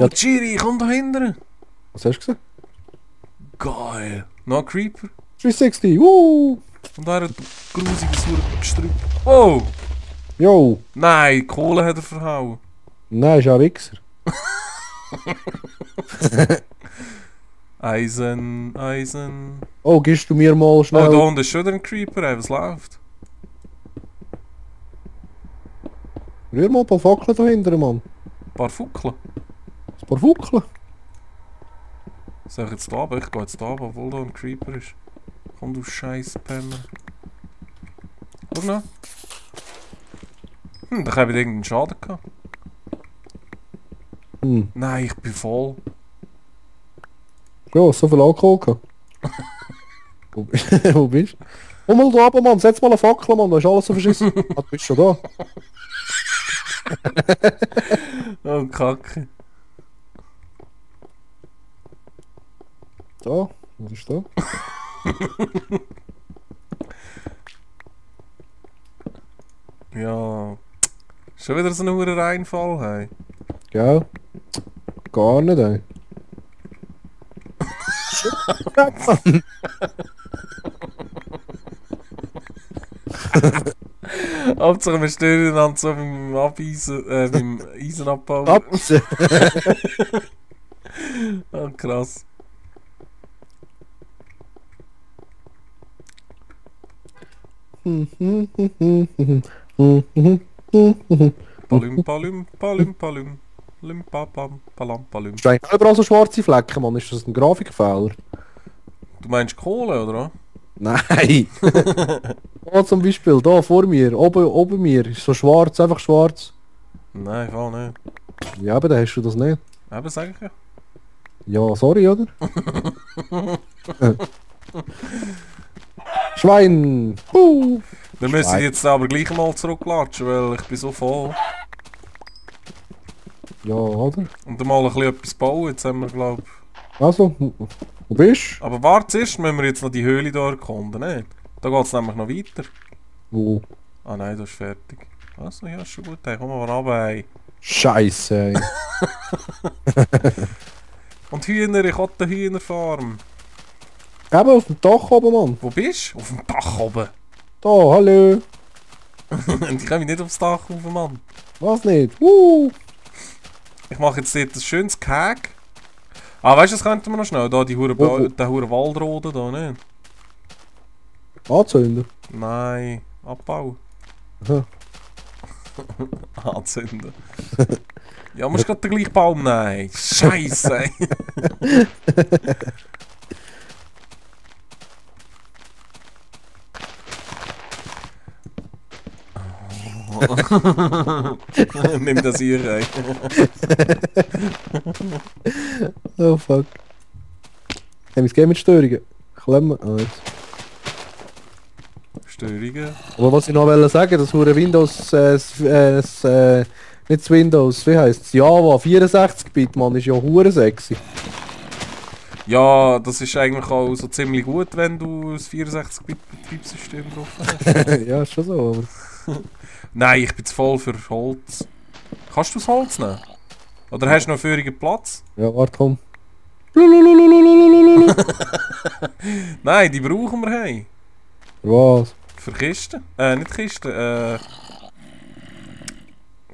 Oh, Chiri, komm da hinten! Was hast du gesagt? Geil! Noch ein Creeper. 360, wuh! Und er hat grusiges Gestrüpp. Oh! Jo! Nein, die Kohle hat er verhauen. Nein, ist auch ein Wichser. Eisen, Eisen. Oh, gibst du mir mal schnell... Oh, da unten ist schon wieder ein Creeper, ey. Was läuft? Rühr mal ein paar Fackeln da hinten, Mann. Ein paar Fuckeln. Ein paar Fackeln. Soll ich jetzt da runter? Ich gehe jetzt da runter, obwohl da ein Creeper ist. Komm du scheiß Penner. Schau noch. Da habe ich irgendeinen Schaden gehabt. Nein, ich bin voll. Ja, so viel Alkohol gehabt. Wo bist du? Komm mal da runter, Mann. Setz mal eine Fackel, Mann. Da ist alles so verschissen. Ah, du bist schon da. Oh, Kacke. Da. Was ist da? Ja. Schon wieder so ein hoher Reinfall, hey. Gell? Gar nicht, ey. Hauptsache wir stören dann so beim Abeisen, beim Eisenabbau. Abse. Oh, krass. Palüm, palüm, palüm, palüm. Limpapam, palam, palüm. Ist eigentlich überall so schwarze Flecken, Mann? Ist das ein Grafikfehler? Du meinst Kohle, oder? Nein! Da zum Beispiel, da vor mir, oben mir, ist so schwarz, einfach schwarz. Nein, voll nicht. Ja, aber dann hast du das nicht. Eben, sag ich ja. Ja, sorry, oder? Schwein! Dann müssen wir jetzt aber gleich mal zurücklatschen, weil ich bin so voll. Ja, oder? Und dann mal ein bisschen etwas bauen, jetzt haben wir glaube ich. Also, wo bist du? Aber warte, zuerst müssen wir jetzt noch die Höhle hier erkunden, nicht? Da geht es nämlich noch weiter. Wo? Ah nein, das ist fertig. Also, ja, ist schon gut, hey. Komm mal runter, ey. Scheiße, ey. Und Hühner, ich hatte eine Hühnerfarm. Eben auf dem Dach oben, Mann. Wo bist du? Auf dem Dach oben. Da, hallo. Und ich komme nicht aufs Dach rauf, Mann. Was nicht? Ich mache jetzt dort ein schönes Keg. Ah, weißt du, das könnten wir noch schnell. Da, den huren Waldroden da, nicht? Anzünden? Nein, Abbau. Aha. Anzünden. Ja, musst gerade den gleichen Baum nehmen. Scheiße, ey. Nimm das hier rein. Oh fuck. Haben wir das Game mit Störungen? Klemmen. Ah, jetzt. Störungen. Aber was ich noch wollte sagen, das hure Windows, nicht das Windows, wie heisst es? Java 64-Bit, Mann, ist ja hure sexy. Ja, das ist eigentlich auch so ziemlich gut, wenn du ein 64-Bit-Betriebssystem drauf hast. Ja, ist schon so, aber... Nein, ich bin zu voll für Holz. Kannst du das Holz nehmen? Oder hast du noch feurigen Platz? Ja, warte, komm. Nein, die brauchen wir, hey. Was? Für Kisten? Nicht Kisten,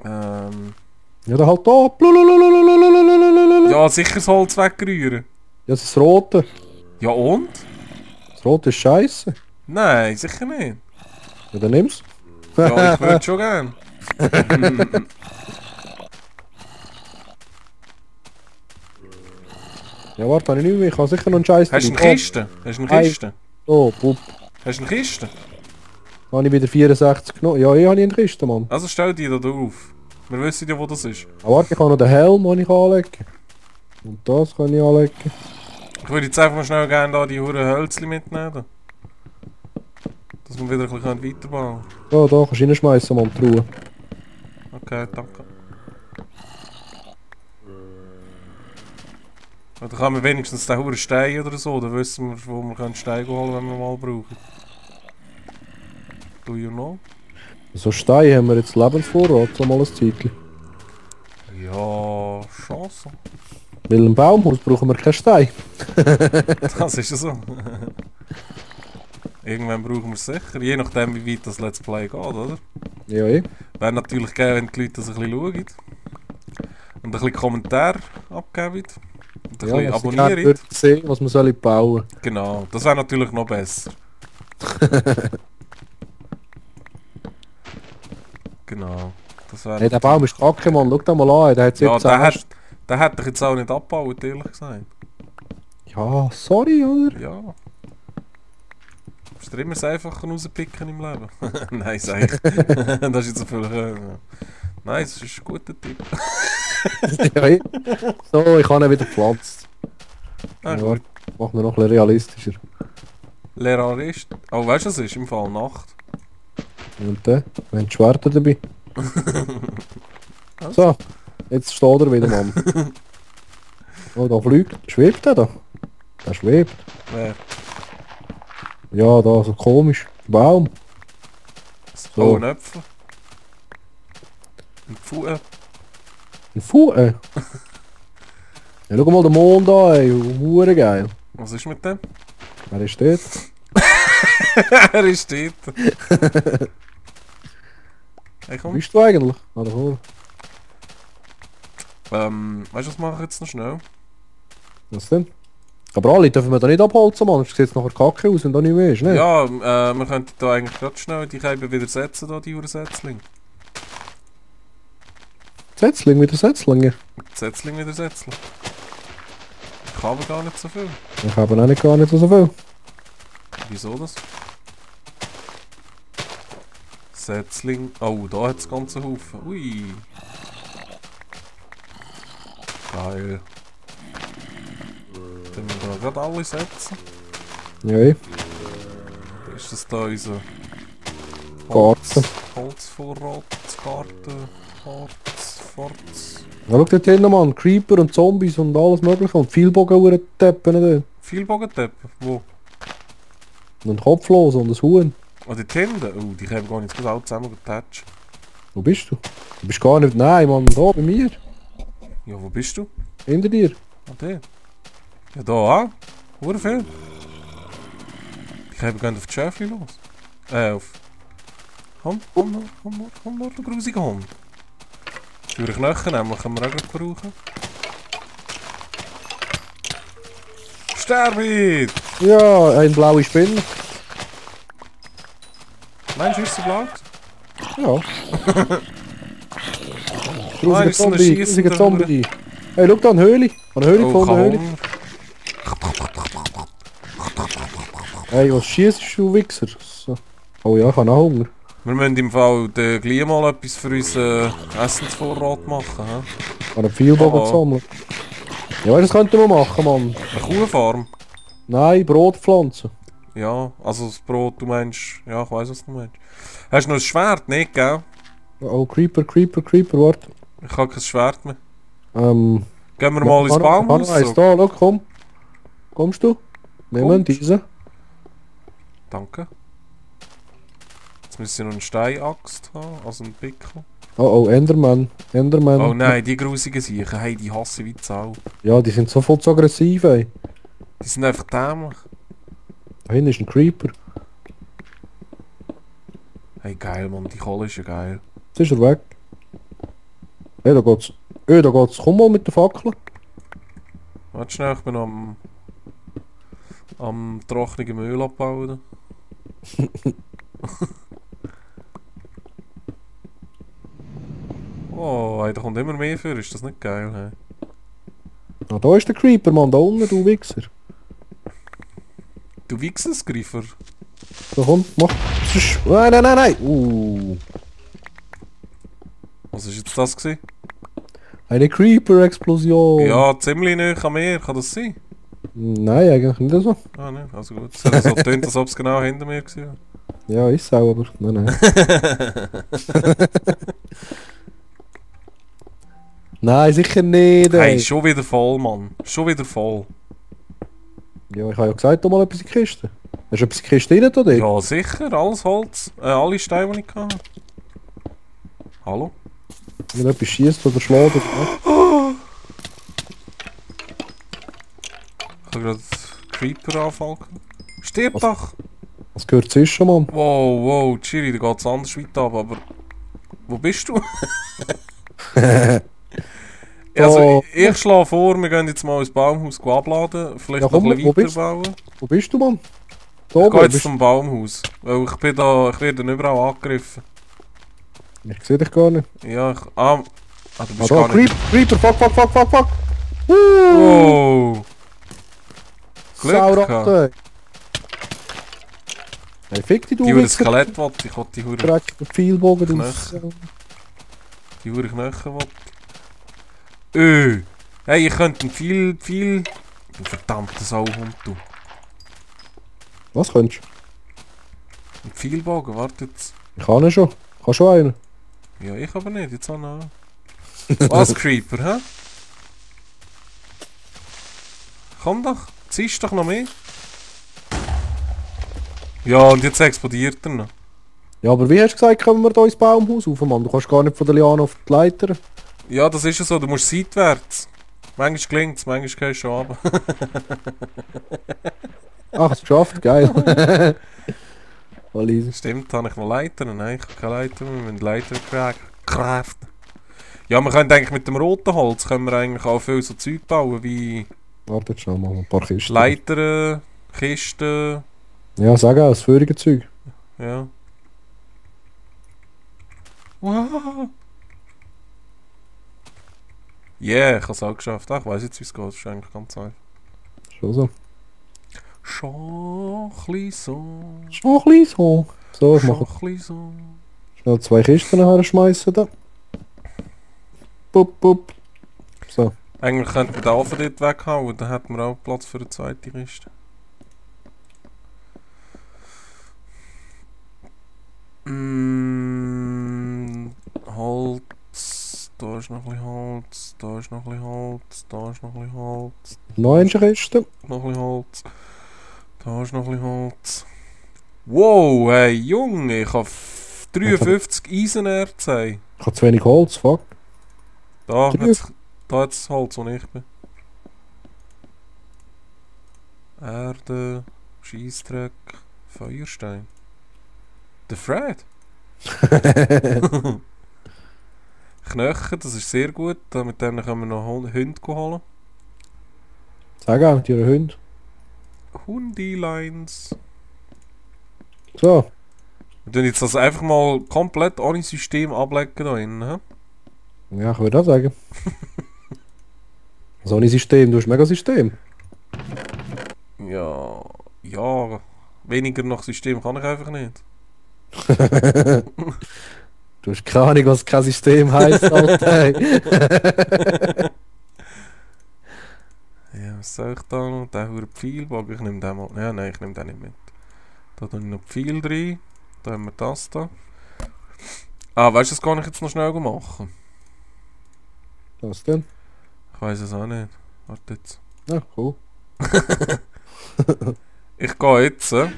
Ja, dann halt da. ja, sicher das Holz wegrühren. Ja, das ist das Rote. Ja und? Das Rote ist scheiße. Nein, sicher nicht. Ja, dann nimm's. Ja, ich würde schon gern. Ja, warte, habe ich nicht mehr. Ich habe sicher noch einen Scheiß. Hast du eine Kiste? Hast du eine Kiste? Oh, pup. Hast du eine Kiste? Habe ich wieder 64 genommen. Ja, ich habe eine Kiste, Mann. Also stell die da drauf. Wir wissen ja, wo das ist. Aber warte, ich habe noch den Helm, den ich anlegen. Und das kann ich anlegen. Ich würde jetzt einfach mal schnell gerne da die Huren Hölzli mitnehmen. Dass wir wieder ein bisschen weiterbauen können. Ja, da kannst du reinschmeißen, Mann, die Truhe. Okay, danke. Ja, dann haben wir wenigstens den Huren Stein oder so. Dann wissen wir, wo wir Stein holen können, wenn wir mal brauchen. Do you know? So Stein haben wir jetzt Lebensvorrat, so mal ein Zeitchen. Ja. Chance. Weil im Baumhaus brauchen wir keinen Stein. Das ist ja so. Irgendwann brauchen wir es sicher, je nachdem wie weit das Let's Play geht, oder? Ja, eh. Wäre natürlich geil, wenn die Leute das ein bisschen schauen. Und ein bisschen Kommentare abgeben. Und ein bisschen abonnieren. Sehen, was man soll bauen. Genau, das wäre natürlich noch besser. Genau. Das wäre Hey, der Baum ist kacke, Mann. Schau den mal an. Der hat ja, 17 den hätte ich jetzt auch nicht abgebaut, ehrlich gesagt. Ja, sorry, oder? Ja. Ist dir immer das Einfache rauspicken im Leben? Nein, sag ich. Das ist jetzt so viel höher. Nein, das ist ein guter Tipp. Ja, eh. So, ich habe ihn wieder gepflanzt. Ah, Ja, gut. mach ihn noch ein bisschen realistischer. Lehrer ist. Oh, weißt du, was ist? Im Fall Nacht. Und dann, wir haben die Schwerter dabei. So, jetzt steht er wieder, Mann. Oh, da fliegt. Schwebt der da? Der schwebt. Wer? Ja, da, so komisch. Baum. So. Oh, ein Äpfel. Ein Pfuh. Ein Ja, schau mal den Mond an, ey. Hure geil. Was ist mit dem? Wer ist dort? Er ist dort. Hey, Wo komm. bist du eigentlich? Ah, da vorne. Weißt du, was mache ich jetzt noch schnell? Was denn? Aber alle dürfen wir da nicht abholzen, Mann. Sonst sieht es nachher kacke aus, wenn da nicht mehr ist, ne? Ja, wir könnten da eigentlich gerade schnell die Scheibe wieder setzen, da, die Ursetzling. Setzling, wieder Setzlinge. Setzling wieder setzen. Ich habe gar nicht so viel. Ich habe auch nicht gar nicht so viel. Wieso das? Setzling. Oh, da hat es ganze Haufen. Ui. Geil. Dann müssen wir gerade alle setzen. Ja, eh. Ist das da unser Garten. Holzvorrat, Garten, Forts. Ja, schau dort hinten, Mann. Creeper und Zombies und alles mögliche. Und viel Bogen-Teppen dort. Viel Bogenteppen? Wo? Und ein Kopflos und ein Huhn. Oh, die Tinde? Oh, die haben gar nicht alle zusammen getatscht. Wo bist du? Du bist gar nicht... Nein, Mann. Da, bei mir. Ja, wo bist du? Hinter dir. Ah, der. Ja, da auch. Hure viel. Die gehen auf die Schäfli los. Auf... Komm, du grusiger Hund. Für Knochen nämlich können wir auch gleich brauchen. Sterbe! Ja, ein blaue Spinne. Meinst du, ist sie blau? Ja. Nein, ist so eine schiessende Zombie. Hey, schau da, eine Höhle. Eine Höhle gefunden, eine Höhle. Hey, was schießt du, Wichser? So. Oh ja, ich habe auch Hunger. Wir müssen im Fall gleich mal etwas für unseren Essensvorrat machen. Ich habe viel Bogen gesammelt. Ja, weißt du, das könnten wir machen, Mann. Eine Kuhfarm? Nein, Brotpflanzen. Ja, also das Brot, du meinst... Ja, ich weiss, was du meinst. Hast du noch ein Schwert, nicht, gell? Oh, Creeper, warte. Ich habe kein Schwert mehr. Gehen Gehen wir mal ins Baumhaus. Da, schau, komm. Kommst du? Nehmen wir diese. Danke. Jetzt müssen wir noch eine Steinaxt haben, also einen Pickel. Oh, Enderman. Oh nein, die grusigen Siechen, hey, die hasse ich wie die Sau. Ja, die sind sofort so aggressiv, ey. Die sind einfach dämlich. Da hinten ist ein Creeper. Hey, geil, Mann, die Kohle ist ja geil. Jetzt ist er weg. Hey, da geht's. Hey, da geht's. Komm mal mit der Fackel. Warte schnell, ich bin am trockenen Müll abbauen. Oh, hey, da kommt immer mehr für, ist das nicht geil? Hey? Ah, da ist der Creeper, Mann, da unten, du Wichser. Du Wichsensgriffer. So, komm, mach. Nein. Was ist jetzt das gewesen? Eine Creeper-Explosion. Ja, ziemlich nah an mir, kann das sein? Nein, eigentlich nicht so. Ah, ne, also gut. Es hat so getönt, als ob es genau hinter mir war. Ja, ist auch, aber nein. Nein, sicher nicht. Ey. Hey, schon wieder voll, Mann. Schon wieder voll. Ja, ich habe ja gesagt, da mal etwas in die Kiste. Hast du etwas in die Kiste rein, oder? Ja, sicher. Alles Holz. Alle Steine, die ich hatte. Hallo? Wenn etwas schießt oder schlägt oder was? habe gerade Creeper-Anfall. Stirb doch! Was gehört zwischen, Mann? Wow, wow, Chiri, da geht es anders weiter ab, aber... Wo bist du? Also, ich schlage vor, wir gehen jetzt mal ins Baumhaus abladen, vielleicht Ja, noch komm, ein bisschen weiterbauen. Wo bist du, Mann? Da Ich oben? gehe jetzt zum Baumhaus, weil ich werde überall angegriffen. Ich sehe dich gar nicht. Ja, du bist Da, gar nicht... Creeper, fuck! Wow! Glück gehabt. Sauratte! Hey, fick dich, du Die Hure Wichser. Skelett will ich will die Hure... Direkt den Pfeilbogen Knöchel. draus. Die Hure Knöchel will Hey, ich könnte einen Pfeil... Du verdammter Sauhund, du. Was könntest Ein Pfeilbogen, warte jetzt. du? Ich kann ihn schon. Ich kann schon einen. Ja, ich aber nicht, jetzt auch noch. Was, Creeper, hä? Komm doch, ziehst doch noch mehr. Ja, und jetzt explodiert er noch. Ja, aber wie hast du gesagt, kommen wir da ins Baumhaus rauf, Mann? Du kannst gar nicht von der Liane auf die Leiter. Ja, das ist ja so, du musst seitwärts. Manchmal gelingt es, manchmal gehst du schon runter. Ach, hast du geschafft, geil. Voll easy. Stimmt, habe ich noch Leitern? Nein, ich habe keine Leiter mehr, wir müssen Leiter craften. Ja, wir können eigentlich mit dem roten Holz können wir eigentlich auch viel so Zeug bauen, wie Warte jetzt schnell mal, ein paar Kisten. Leitern, Kisten, Ja, sag auch, das vorige Zeug. ja. Wow! Yeah, ich habe es auch geschafft. Ach, ich weiss jetzt, wie es geht. Das ist eigentlich ganz einfach. Schon so. Schachli so. Schon ein bisschen so. So, ich mache Schachli so. schnell 2 Kisten nachher schmeißen da. Bup. So. Eigentlich könnte man den Ofen dort weghauen, dann hätten wir auch Platz für eine zweite Kiste. Holz. Da ist noch ein bisschen Holz. Da ist noch ein bisschen Holz. Da ist noch ein bisschen Holz. Noch eine Kiste. Noch ein bisschen Holz. Da ist noch ein bisschen Holz. Wow, hey Junge, ich habe 53 Eisenerz. Hey. Ich habe zu wenig Holz, fuck. Da hat's das Holz, wo ich bin. Erde, Scheissdreck, Feuerstein. Der Fred. Knöchel, das ist sehr gut. Mit denen können wir noch Hunde holen. Sag auch, mit ihren Hunden. Hundilines. So. Wir tun jetzt das einfach mal komplett ohne System ablecken da drin. He? Ja, ich würde auch sagen. So ein System, du hast mega System. Ja, ja. Weniger nach System kann ich einfach nicht. Du hast keine Ahnung, was kein System heisst, Alter. Ja, was soll ich da noch? Der hure Pfeilbogen, ich nehme den mal. Ja, nein, ich nehme den nicht mit. Da tue ich noch Pfeil rein. Da haben wir das da. Ah, weißt du, das kann ich jetzt noch schnell machen. Was denn? Ich weiß es auch nicht. Warte jetzt. Ja, cool. Ich gehe jetzt ein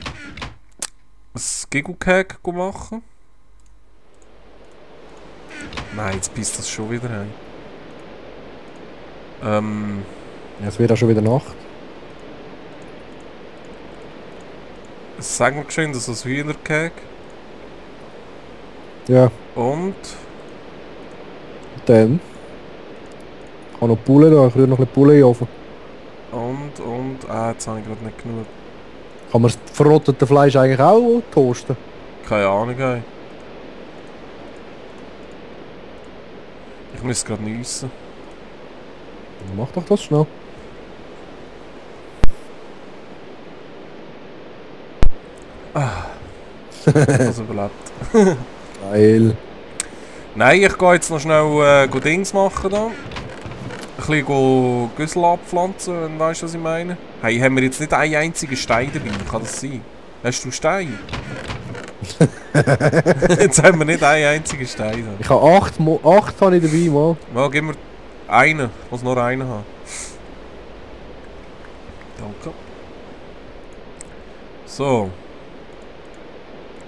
Giggle-Cake machen. Nein, jetzt beißt das schon wieder rein. Ja, es wird auch schon wieder Nacht. Sag mir geschwind, das ist ein Hühnercake. Ja, Und... dann. Ich habe noch Poulet da, ich rühre noch ein bisschen Poulet in den Ofen. jetzt habe ich gerade nicht genug. Kann man das verrottete Fleisch eigentlich auch toasten? Keine Ahnung, ey. Ich muss gerade niessen. Mach doch das schnell. Das überlebt. Geil. Nein, ich gehe jetzt noch schnell Dings machen da. Ein bisschen Güssel abpflanzen, wenn du weißt, was ich meine. Hey, haben wir jetzt nicht einen einzigen Stein dabei? Kann das sein? Hast du Stein? Jetzt haben wir nicht einen einzigen Stein da. Ich habe 8 habe ich dabei, mal. Mal, gib mir einen. Ich muss nur einen haben. Danke. So.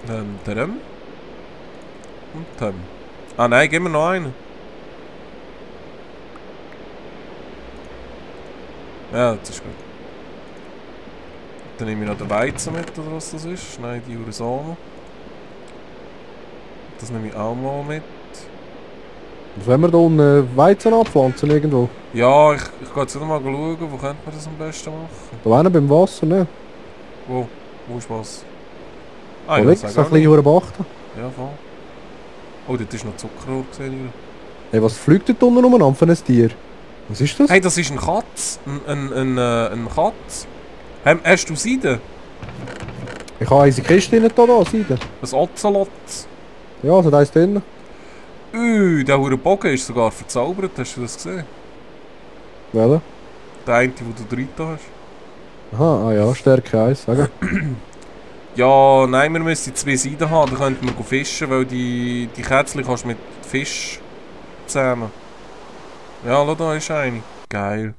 Dann. Und dann. Ah nein, gib mir noch einen. Ja, das ist gut. dann nehme ich noch den Weizen mit, oder was das ist. Nein, die Ursano. Das nehme ich auch mal mit. Sollen wir da unten Weizen anpflanzen irgendwo? Ja, ich gehe jetzt noch mal schauen, wo könnte man das am besten machen. Da hinten beim Wasser, ne? Wo? Wo ist was? Da ja, liegt sag es ein auch bisschen nicht. über Bach. Ja, voll. Oh, dort ist noch Zuckerrohr gesehen. Hey, was fliegt dort unten umeinander für ein Tier? Was ist das? Hey, das ist ein Katz. Ein Katz. Hast du Seide? Ich habe unsere Kiste nicht da, Seite. Ein Ocelot. Ja, also da ist drin. Der hure Bogen ist sogar verzaubert. Hast du das gesehen? Welcher? Der eine, den du drin hast. Aha, ah ja, Stärke 1, sagen. Ja, nein, wir müssen 2 Seiten haben. Dann könnten wir fischen, weil die Kätzchen kannst du mit Fisch zusammen. Ja, schau, da ist eine. Geil.